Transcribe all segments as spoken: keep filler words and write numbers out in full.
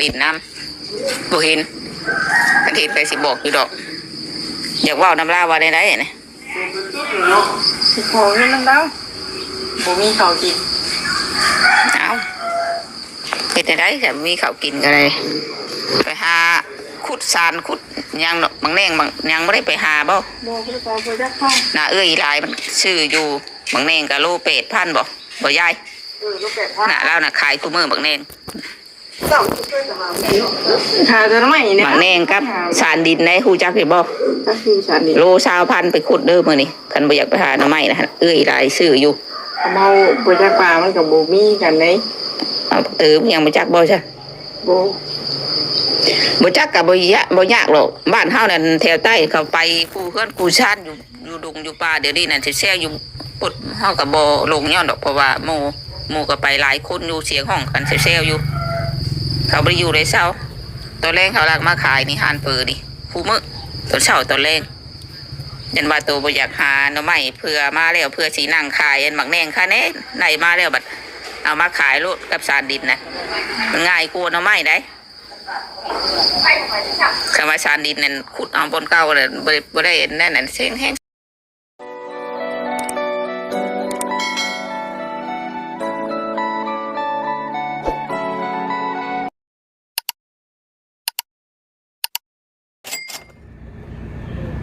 ดินน้ำบ่เห็น คันเห็นไปสิบอกอยู่ดอก อยากเว้านำลาวว่าได้ได๋นี่ สิขอเงินนำลาว บ่มีข้าวกิน เอ้า เฮ็ดจั่งใด๋ ถ้ามีข้าวกินก็ได้ ไปหาขุดสานขุดหยังเนาะ บางแนงบางหยังบ่ได้ไปหาบ่ บ่ บ่ได้ไป บ่จักทาง น่ะ เอื้อยหลายมันซื้ออยู่ บางแนงก็โลแปดพันบ่ บ่ยาย เออ โลแปดพัน น่ะ ลาวน่ะขายคู่มื้อ บางแนง หาแต่หน่อไม้นี่ หมากแนงกับสานดินได้ ฮู้จักอยู่บ่ จักอยู่สานดิน โลซาวพัน ไปขุดเด้อมื้อนี้ คันบ่อยากไปหาหน่อไม้นะ เอื้อยหลายซื้ออยู่ เฮาบ่จักว่ามันก็บ่มีกันเด้ เอาเติมยังบ่จักบ่ซะ บ่ บ่จักก็บ่ยะ บ่ยากหรอก บ้านเฮานั่นแถวใต้เขาไปคู่เฮือนคู่ชานอยู่ อยู่ดงอยู่ป่า เดี๋ยวนี้นั่นแซวๆอยู่ พุ้นเฮาก็บ่ลงย้อนดอก เพราะว่าหมู่ หมู่ก็ไปหลายคนอยู่ เสียงฮ้องกันแซวๆอยู่ เขาบ่ได้อยู่ได้เซา ตอนแลงเขาลักมาขายนี่ ฮ้านเปิดนี่ คู่มื้อ ตอนเช้าตอนแลง ยันว่าโตบ่อยากหาหน่อไม้ เพื่อมาแล้ว เพื่อสินั่งขาย อันหมากแนงคะแนน ได้มาแล้วบัด เอามาขายโลดกับสานดินนะ มันง่ายกว่าหน่อไม้ได๋ คันว่าสานดินนั่นขุดเอาบ่อนเก่าน่ะ บ่ได้ บ่ได้นั่นน่ะ เซ็งแฮง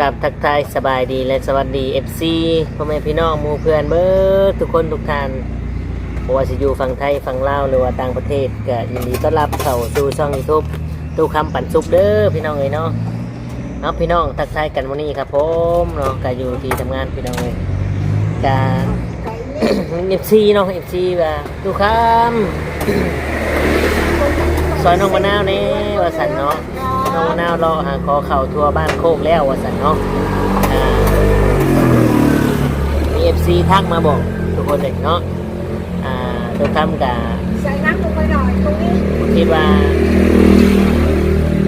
กับทักทายสบายดีและสวัสดี เอฟซี พ่อแม่พี่น้องหมู่เพื่อนเบิดทุกคนทุกท่าน บ่ว่าสิอยู่ฝั่งไทยฝั่งลาวหรือว่าต่างประเทศ ก็ยินดีต้อนรับเข้าสู่ช่อง YouTube ตู้คำปันสุขเด้อพี่น้องเอ้ยเนาะ เอาพี่น้องทักทายกันมื้อนี้ครับผมเนาะ ก็อยู่ที่ทำงานพี่น้องเอ้ย ก็ เอฟซี เนาะ เอฟซี ว่า ตู้คำ ซอยน้องมะนาวแน่ ว่าซั่นเนาะ น้องมะนาวเลาะหาขอข้าวทั่วบ้านโคกแล้ว ว่าซั่นเนาะ อ่า มี เอฟซี ทักมาบอกทุกคนเลยเนาะ อ่า ตู้คำก็ ใส่น้ำลงไปหน่อยตรงนี้ คิดว่า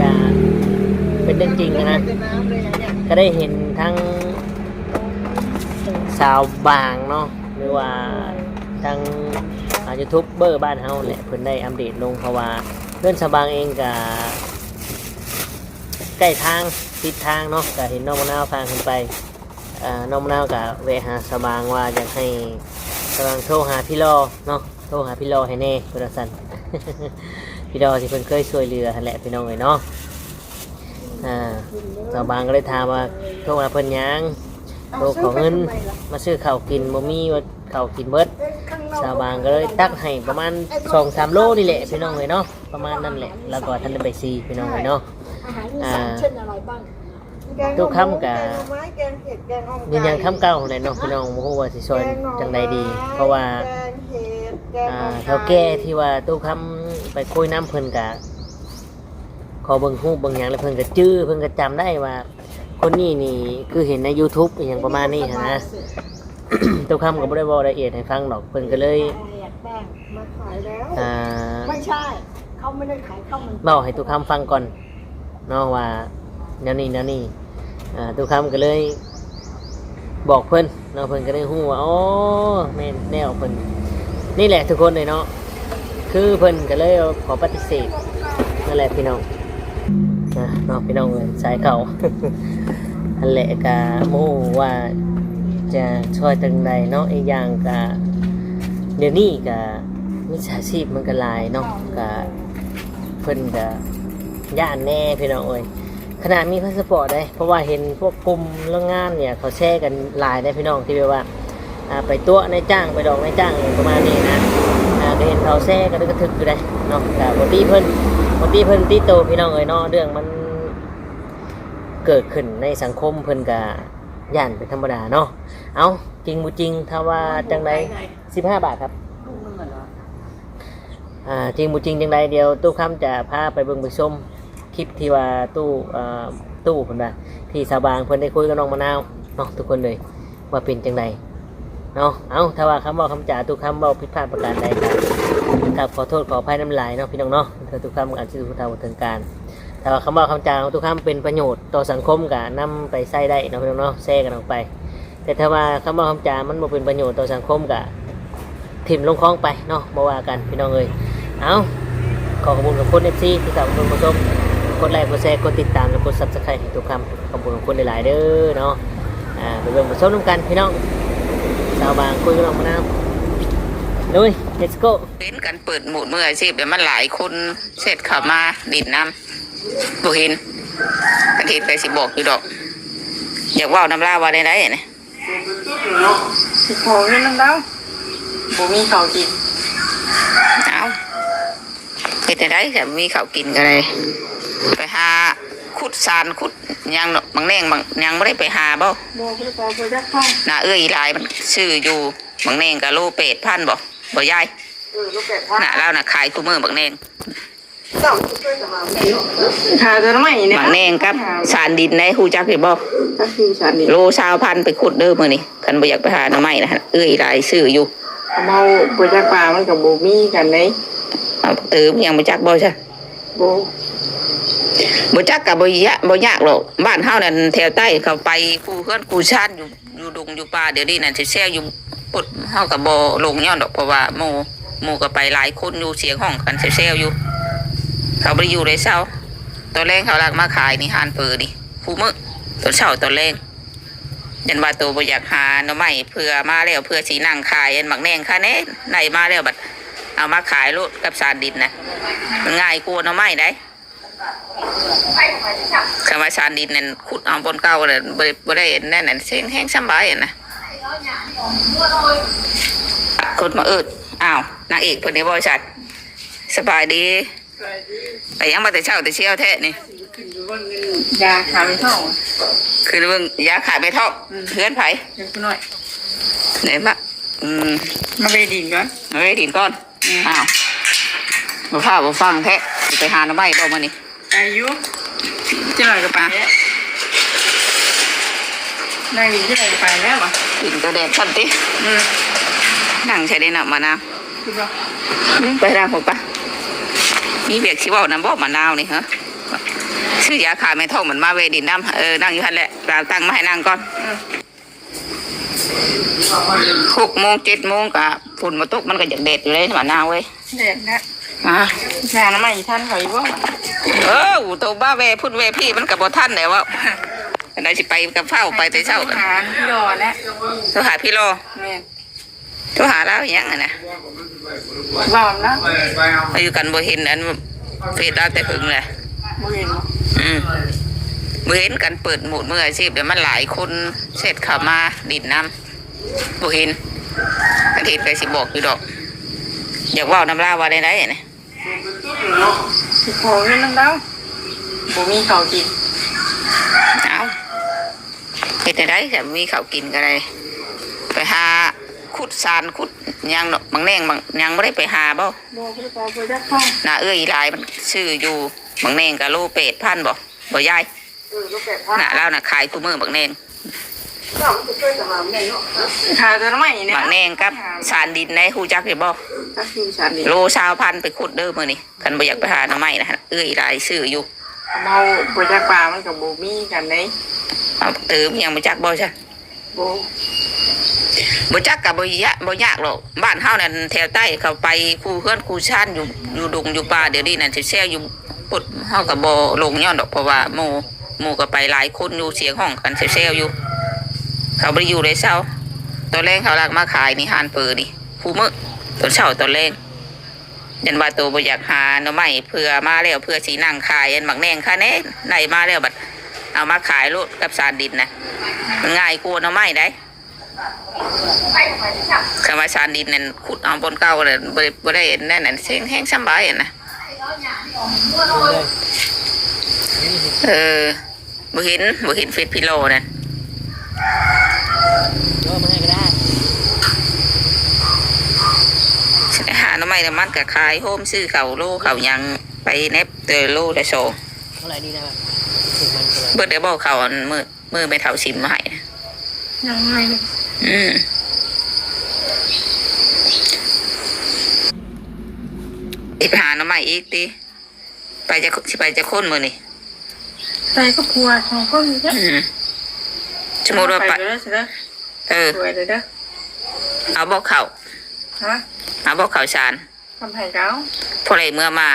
จะเป็นเรื่องจริงนะ เป็นน้ำเลยอะเนี่ย ก็ได้เห็นทั้งสาวบางเนาะ หรือว่าทั้ง อ่า ยูทูบเบอร์บ้านเฮาแหละ เพิ่นได้อัปเดตลง เพราะว่าเฮือนสาวบางเองก็ใกล้ทาง ติดทางเนาะ ก็เห็นน้องมะนาวพาขึ้นไป อ่า น้องมะนาวก็แวะหาสาวบางว่าอยากให้สาวบางโทรหาพี่หล่อเนาะ โทรหาพี่หล่อให้แน่ เพิ่นว่าซั่น พี่หล่อที่เพิ่นเคยช่วยเหลือหั่นแหละพี่น้องเอ้ยเนาะ อ่า สาวบางก็เลยถามว่า โทรหาเพิ่นหยัง โทรขอเงินมาซื้อข้าวกิน บ่มีว่าข้าวกินเบิด สาวบางก็เลยตักให้ประมาณสองสามโลนี่แหละพี่น้องเอ้ยเนาะ ประมาณนั้นแหละ แล้วก็ทันได้ไปซีพี่น้องเอ้ยเนาะ อาหารอีสาน อ่า เช่นอะไรบ้าง แกง ตู้คำกะ หน่อไม้ แกงเผ็ด แกงอ่อมไก่ ยืนยันคำเก่าแหละเนาะพี่น้อง บ่ฮู้ว่าสิซอย แกงหน่อไม้ จั่งใดดี เพราะว่า แกงเห็ด แกงอ่อมไก่ อ่า เฒ่าแก่ที่ว่าตู้คำไปคุยนำเพิ่นกะ ขอเบิ่งรูปเบิ่งหยังแล้วเพิ่นกะจื่อ เพิ่นกะจำได้ว่า คนนี้นี่คือเห็นในยูทูบอิหยังประมาณนี้หั้นนะ ตู้คำก็บ่ได้เว้าละเอียดให้ฟังดอก เพิ่นก็เลย มาขายแล้ว อ่า ไม่ใช่ เขาไม่ได้ขายข้าวมันไก่ เว้าให้ตู้คำฟังก่อนเนาะว่าแนวนี้แนวนี้ อ่า ตู้คำก็เลยบอกเพิ่นเนาะ เพิ่นก็เลยฮู้ว่า อ๋อ แม่นแนวเพิ่น นี่แหละทุกคนเลยเนาะ คือเพิ่นก็เลยขอปฏิเสธ นั่นแหละพี่น้อง อ่ะ เนาะพี่น้องเอ้ย สายเก่า นั่นแหละ ก็บ่ฮู้ว่าจะช่วยจั่งใดเนาะ อีกอย่างก็ เดี๋ยวนี้ก็มิจฉาชีพมันก็หลายเนาะ ก็เพิ่นก็ย้านแน่พี่น้องเอ้ย ขนาดมีพาสปอร์ตเด้ เพราะว่าเห็นพวกกลุ่มแรงงานเนี่ย เขาแชร์กันหลายเด้พี่น้อง ที่แบบว่า อ่า ไปตั๋วนายจ้าง ไปหลอกนายจ้าง ประมาณนี้นะ อ่า ก็เห็นเขาแชร์กันกระทึกอยู่เด้เนาะ ก็บ่ติเพิ่น บ่ติเพิ่น ติโตพี่น้องเอ้ยเนาะ เรื่องมันเกิดขึ้นในสังคม เพิ่นก็ย้านเป็นธรรมดาเนาะ เอ้า จริงบ่จริง ถ้าว่าจั่งใด สิบห้าบาทครับ อ่า จริงบ่จริงจั่งใด เดี๋ยวตู้คำจะพาไปเบิ่งไปชมคลิปที่ว่าตู้ เอ่อ ตู้เพิ่นว่า ที่สาวบางเพิ่นได้คุยกับน้องมะนาวเนาะ ทุกคนเลย ว่าเป็นจั่งใดเนาะ เอ้า ถ้าว่าคำเว้าคำจาตู้คำเว้าผิดพลาดประการใดก็ กราบขอโทษขออภัยนำหลายเนาะพี่น้องเนาะ เทื่อตู้คำอาจสิบ่เท่าบ่ถึงการ ถ้าว่าคำเว้าคำจาของตู้คำเป็นประโยชน์ต่อสังคมก็นำไปใช้ได้เนาะพี่น้องเนาะ แชร์กันออกไป แต่ถ้าว่าคำเว้าคำจามันบ่เป็นประโยชน์ต่อสังคมก็ถิ่มลงคลองไปเนาะ บ่ว่ากันพี่น้องเอ้ย เอ้า ขอขอบคุณกับคุณ เอฟซี ที่เข้ามาเบิ่งมาชม กดไลค์ กดแชร์ กดติดตาม และกด Subscribe ให้ทุกคำ ขอบคุณกับคุณหลายๆเด้อเนาะ อ่า ไปเบิ่งไปชมนำกันพี่น้อง สาวบางคุยกับน้องมะนาว ลุย let's go เห็นกันเปิดหมู่มืออาชีพ แต่มันหลายคนแชทเข้ามาดินน้ำ บ่เห็น กันเห็นไปสิบอกอยู่ดอก อยากเว้านำลาวว่าได้ได๋นี่ สิขอเงินนำลาว บ่มีข้าวกิน เอ้า เฮ็ดจั่งใด๋ ถ้าบ่มีข้าวกินก็ได้ ไปหาขุดสานขุดหยังเนาะ บักแหน่งบักหยังบ่ได้ไปหาบ่ บ่ บ่ได้ไป บ่จักทาง น่ะ เอื้อยอีหลายมันซื้ออยู่ บักแหน่งก็โลแปดพันบ่ บ่ยาย เออ โลแปดพัน น่ะ ลาวน่ะขายคู่มื้อบักแหน่ง ขายแต่หน่อไม้นี่ บักแหน่งกับสานดินได้ ฮู้จักอยู่บ่ จักอยู่สานดิน โลซาวพันไปขุดเด้อมื้อนี้ คันบ่อยากไปหาหน่อไม้นะ เอื้อยหลายซื้ออยู่ เฮาบ่จักปลามันก็บ่มีกันเด้ เอาเติมยังบ่จักบ่ซะ บ่ บ่จักก็บ่ยะ บ่ยากหรอก บ้านเฮานั่นแถวใต้เขาไปคู่เฮือนคู่ชานอยู่ อยู่ดงอยู่ป่า เดี๋ยวนี้นั่นแซวๆอยู่ พุดเฮาก็บ่ลงย้อนดอก เพราะว่าหมู่ หมู่ก็ไปหลายคนอยู่ เสียงฮ้องกันแซวๆอยู่ เขาบ่ได้อยู่ได้เซา ตอนแลงเขาลักมาขายนี่ ฮ้านเฝอนี่ คู่มื้อ ตอนเช้าตอนแลง ยันว่าโตบ่อยากหาหน่อไม้ เผื่อมาแล้ว เผื่อสินั่งขาย อันบักแหน่งคะแนน ได้มาแล้วบัด เอามาขายโลดกับสานดินนะ มันง่ายกว่าหน่อไม้ได๋ คำว่าสานดินนั่น ขุดเอาบนเก่าเลย บ่ได้ บ่ได้นั่นนั่น เส้นแห้งสำบายอะนะ คนมาเอิ้น อ้าว นางเอกเพิ่นได้บ่ สัตว์ สบายดี ไปยังมาแต่เช้าแต่เช้าแท้นี่ ขึ้นไปเบิ่งเงินยาขาไม่ท้อง ขึ้นไปเบิ่งยาขาไม่ท้อง อืม เฮือนไผ เดี๋ยวกูหน่อย ไหนมา อืม มาไปดินก่อน มาไปดินก่อน อืม อ้าว บ่พาบ่ฟังแท้ สิไปหาหน่อไม้บ่มื้อนี้ ไปอยู่ จักหน่อยก็ไปแล้ว นั่งอยู่จักหน่อยก็ไปแล้ววะ กินกระแดดซั่นติ อืม นั่งใช้ได้เนาะมะนาว คิดว่า อืม ไปทางผมปะ มีเวียกสิเว้านำบ่มะนาวนี่ฮะ ซื้อยาขาไม่ท้องมันมาแวะดินน้ำ เออ นั่งอยู่หั่นแหละ เอาตังค์มาให้นั่งก่อน อืม หกโมง เจ็ดโมงก็ฝนบ่ตก มันก็อยากแดดอยู่เลยมะนาวเว้ย แดดนะ ฮะ หาหน่อไม้ทันเขาอยู่บ่ เออ โตบ้าแวะพุ้นแวะพี้ มันก็บ่ทันแล้วอะ อันใด๋สิไปกับเฝ้า ไปแต่เช้า หาพี่รอแล้ว โทรหาพี่รอ แม่น โทรหาลาวอีหยังอะนะ เว้านะ มาอยู่กันบ่เห็นอันเฟซลาวแต่หึงแหละ บ่เห็น อืม บ่เห็นกันเปิดหมู่มืออาชีพ แต่มันหลายคนแชทเข้ามาดินน้ำ บ่เห็น กันเห็นไปสิบอกอยู่ดอก อยากเว้านำลาวว่าได้ได๋นี่ สิขอเงินนำลาว บ่มีข้าวกิน เอ้า เฮ็ดจั่งใด๋ ถ้าบ่มีข้าวกินก็ได้ ไปหาขุดสานขุดหยังเนาะ บักแหน่งบักหยังบ่ได้ไปหาบ่ บ่ บ่ได้ไป บ่จักทาง น่ะ เอื้อยอีหลายมันซื้ออยู่ บักแหน่งก็โลแปดพันบ่ บ่ยาย เออ โลแปดพัน น่ะ ลาวน่ะขายคู่มื้อบักแหน่ง ขายแต่หน่อไม้นี่ บักแหน่งกับสานดินได้ ฮู้จักอยู่บ่ จักอยู่สานดิน โลซาวพันไปขุดเด้อมื้อนี้ คันบ่อยากไปหาหน่อไม้นะ เอื้อยหลายซื้ออยู่ เฮาบ่จักปลามันก็บ่มีกันเด้ เอาเติมยังบ่จักบ่ซะ บ่ บ่จักก็บ่ยะ บ่ยากหรอก บ้านเฮานั่นแถวใต้เขาไปคู่เฮือนคู่ชานอยู่ อยู่ดงอยู่ป่า เดี๋ยวนี้นั่นแซวๆอยู่ พุดเฮาก็บ่ลงย้อนดอก เพราะว่าหมู่ หมู่ก็ไปหลายคนอยู่ เสียงฮ้องกันแซวๆอยู่ เขาบ่ได้อยู่ได้เซา ตอนแลงเขาลักมาขายนี่ ฮ้านเฝอนี่ คู่มื้อ ตอนเช้าตอนแลง ยันว่าโตบ่อยากหาหน่อไม้ เผื่อมาแล้ว เผื่อสินั่งขาย อันบักแหน่งคะแนน ได้มาแล้วบัด เอามาขายโลดกับสานดินนะ มันง่ายกว่าหน่อไม้ได๋ คำว่าสานดินนั่น ขุดเอาบนเก่าเลย บ่ได้ บ่ได้นั่นนั่น เส้นแห้งสำบายอะนะ เออ บ่เห็น บ่เห็นเฟซพี่รอนั่น ก็มาให้ก็ได้ หาหน่อไม้น้ำมันก็ขายโฮม ซื้อข้าวโลข้าวหยังไปแนบ แต่โลละสอง เท่าไหร่ดีนะ ถึงมันเท่าไหร่ เบิดได้บ่ข้าวอันมื้อ มื้อแม่เฒ่าสิมมาให้นะ ยังไงเนี่ย อืม สิไปหาหน่อไม้อีกติ ไปจัก สิไปจักคนมื้อนี้ ไปกับผัวสองคนนี่จ้ะ อืม สมมุติว่าไป ไปเลยสิเด้อ เออ ไปเลยเด้อ เอาบ่ข้าว ฮะ เอาบ่ข้าวสาร ทำไผก็เอา พอได้เมือมา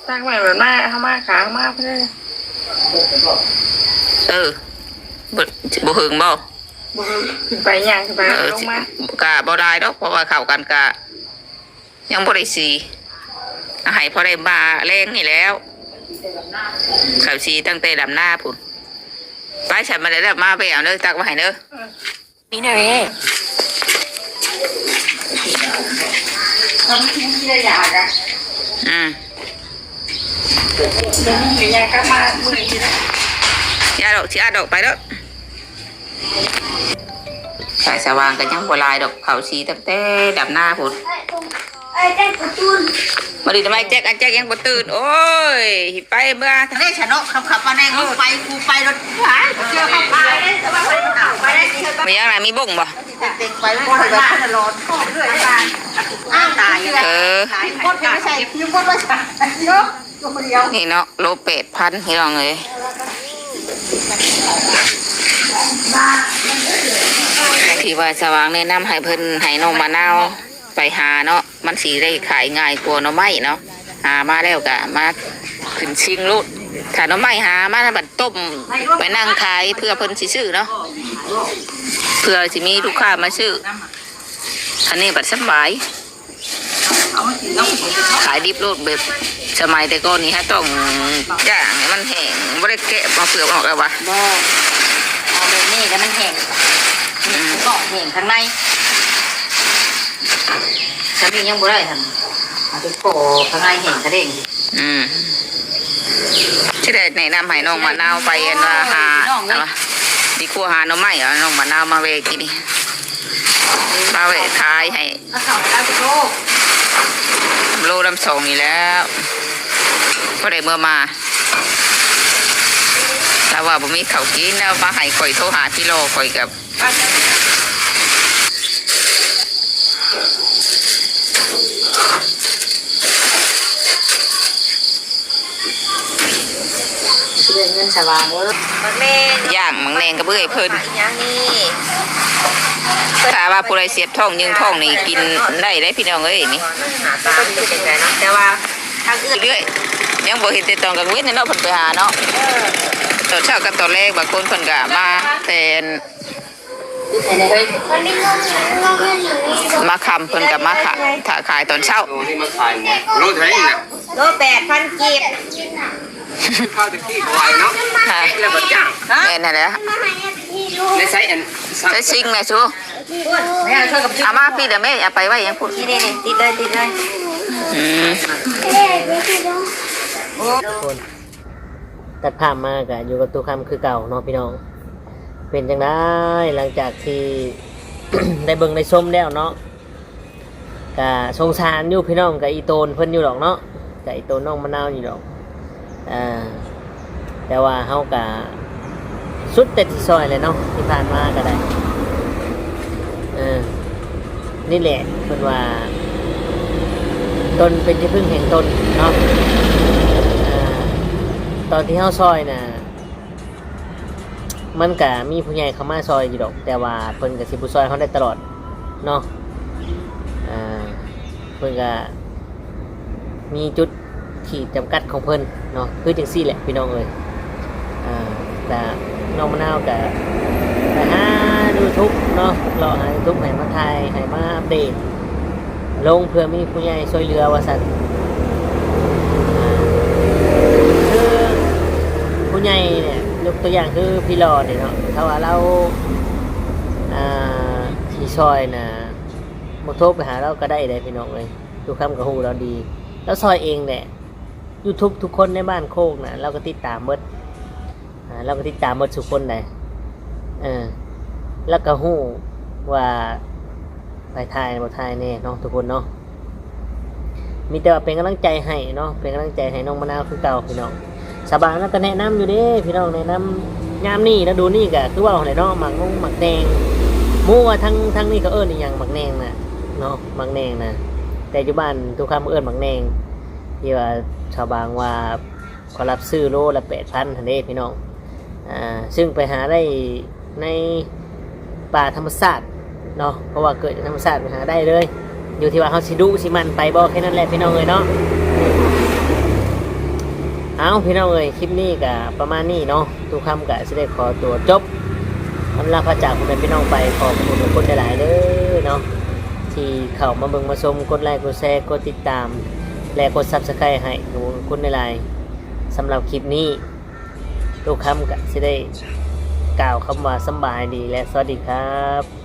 ตักไว้แบบมาเอามาขางมาเพื่อ เออ บ่ บ่เฮิงบ่ บ่เฮิง ขึ้นไปย่างขึ้นไป เออ ลงมา กะบ่ได้ดอก เพราะว่าเข้ากันกะ ยังบ่ได้สี เอาให้พอได้มาแลงนี่แล้ว เข้าสีตั้งแต่ดำนาพุ้น ไป ฉันมาได้แล้ว มาไปเอาเด้อ ตักมาให้เด้อ มีแน่ อืม เดี๋ยวนี้ยายกลับมามื้อนี้นะ อย่าดอก สิอาดอกไปเด้อ สายสว่างก็ยังบ่หลายดอก เข้าสีตั้งแต่ดำนาพุ้น ไอ้แจ็คประตูน มาดิ ทำไมแจ็ค อันแจ็คยังบ่ตื่น โอ้ย ไปเมื่อ ได้ชะเนาะ ขับๆ มาแน่งรถไฟ กูไปรถหลาย เชื่อเขาไปได้ แต่ว่าไปเอาไปได้สิ มีหยังนะ มีบงบ่ เต็มไปไม่ค่อยแบบคนละร้อน อ้าว ตาย เออ คนไม่ใช่ ยืมคนมาใส่เนาะ ตัวเดียว นี่เนาะ โลแปดพัน พี่น้องเอ้ย ที่ว่าสว่างแนะนำให้เพิ่น ให้น้องมะนาวไปหาเนาะ มันสิได้ขายง่ายกว่าหน่อไม้เนาะ หามาแล้วก็มาขึ้นชิงโลด ถ้าหน่อไม้หามาแล้วบัดต้ม ไปนั่งขายเพื่อเพิ่นสิซื้อเนาะ เพื่อสิมีลูกค้ามาซื้อ อันนี้บัดสบาย ขายดิบโลดแบบสมัยแต่ก่อนนี่ฮะ ต้องย่างให้มันแห้ง บ่ได้แกะมาเปลือกออกแล้ววะ บ่ เอาแบบนี้แล้วมันแห้ง อืม ก็แห้งข้างใน สามียังบ่ได้หั่น เอาไปปอกข้างในแห้งกระเด้ง อืม สิได้แนะนำให้น้องมะนาวไปอันว่าหา น้องเอ้ย อันว่า สิครัวหาหน่อไม้ เอาน้องมะนาวมาแวะกินนี่ มาแวะขายให้ เอาเข้าไปแล้วสิโล โลละสองนี่แล้ว พอได้เมื่อมา แล้วว่าบ่มีข้าวกิน แล้วมาให้ข่อยโทรหาพี่โล ข่อยกับ เรื่องเงินสว่างเว้ย บักแนง ย่างบักแนงกับเอื้อยเพิ่น อีหยังนี่ ถ้าว่าผู้ใดเสียดท้องยืงท้องนี่กินได้ได้พี่น้องเอ้ยนี่ หาตาเป็นจังไดเนาะ แต่ว่าทางอื่น เรื่อย ยังบ่เห็นแต่ตอนกลางเว้นเนาะ เพิ่นไปหาเนาะ เออ ตอนเช้ากับตอนแลง บางคนเพิ่นก็มาแต่ มาค่ำเพิ่นก็มาขะ ถ้าขายตอนเช้า โลนี่มาขายเนี่ย โลเท่าไหร่น่ะ โลแปดพันกีบ ข้าวตะกี้บ่ไหวเนาะ ค่ะ แล้วก็จ้าง ฮะ แม่นหั่นแหละ ในไซส์อัน ใส่ซิงค์แหละสู พูด แม่เอาช่วยกับ เอามาพี่เดี๋ยวแม่เอาไปไว้ยังพูด นี่นี่นี่ ติดเลย ติดเลย อืม ทุกคน ตัดภาพมาก็อยู่กับตู้คำคือเก่าเนาะพี่น้อง เป็นจังได๋หลังจากที่ ได้เบิ่งได้ชมแล้วเนาะ ก็สงสารอยู่พี่น้อง ก็อีโตนเพิ่นอยู่ดอกเนาะ ก็อีโตนน้องมะนาวอยู่ดอก อ่า แต่ว่าเฮาก็สุดแต่ที่ซอยเลยเนาะ ที่ผ่านมาก็ได้ เออ นี่แหละเพิ่นว่า ตนเป็นที่พึ่งแห่งตนเนาะ อ่า ตอนที่เฮาซอยน่ะ มันก็มีผู้ใหญ่เข้ามาซอยอยู่ดอก แต่ว่าเพิ่นก็สิบ่ซอยเฮาได้ตลอดเนาะ อ่า เพิ่นก็มีจุดขีดจำกัดของเพิ่นเนาะ คือจังซี่แหละพี่น้องเอ้ย อ่า แต่น้องมะนาวก็ไปหา YouTube เนาะ เลาะหา YouTube ให้มาถ่าย ให้มาอัปเดต ลงเพื่อมีผู้ใหญ่ช่วยเหลือว่าซั่น อ่า คือผู้ใหญ่เนี่ย ยกตัวอย่างคือพี่หล่อเนี่ยเนาะ ถ้าว่าเรา อ่า สิซอยน่ะ บ่โทรไปหาเราก็ได้เด้พี่น้องเอ้ย ตู้คำก็ฮู้เราดี เราซอยเองแหละ YouTube ทุกคนในบ้านโคกน่ะ เราก็ติดตามเบิด อ่า เราก็ติดตามเบิดทุกคนได้ เออ แล้วก็ฮู้ว่าไปถ่ายบ่ถ่ายแน่เนาะทุกคนเนาะ มีแต่ว่าเป็นกำลังใจให้เนาะ เป็นกำลังใจให้น้องมะนาวคือเก่าพี่น้อง สาวบางแล้วก็แนะนำอยู่เด้พี่น้อง แนะนำยามนี้ฤดูนี้ก็คือว่าหั่นแหละเนาะ หมากนงหมากแดง หมู่ว่าทั้ง ทั้งนี้เขาเอิ้นอีหยัง หมากแดงน่ะเนาะ หมากแดงน่ะ แต่อยู่บ้านตู้คำเอิ้นหมากแดง ที่ว่าสาวบางว่าเขารับซื้อโลละแปดพันหั่นเด้พี่น้อง อ่า ซึ่งไปหาได้ในป่าธรรมชาติเนาะ เพราะว่าเกิดจากธรรมชาติไปหาได้เลย อยู่ที่ว่าเฮาสิดุสิหมั่นไปบ่ แค่นั้นแหละพี่น้องเอ้ยเนาะ เอาพี่น้องเอ้ย คลิปนี้ก็ประมาณนี้เนาะ ตู้คำก็สิได้ขอตัวจบ อำลาพระจากพ่อแม่พี่น้องไป ขอบคุณทุกคนหลายๆเด้อเนาะ ที่เข้ามาเบิ่งมาชม กดไลค์ กดแชร์ กดติดตาม และกด Subscribe ให้ทุกคนหลายๆ สำหรับคลิปนี้ ตู้คำก็สิได้กล่าวคำว่าสำบายดีและสวัสดีครับ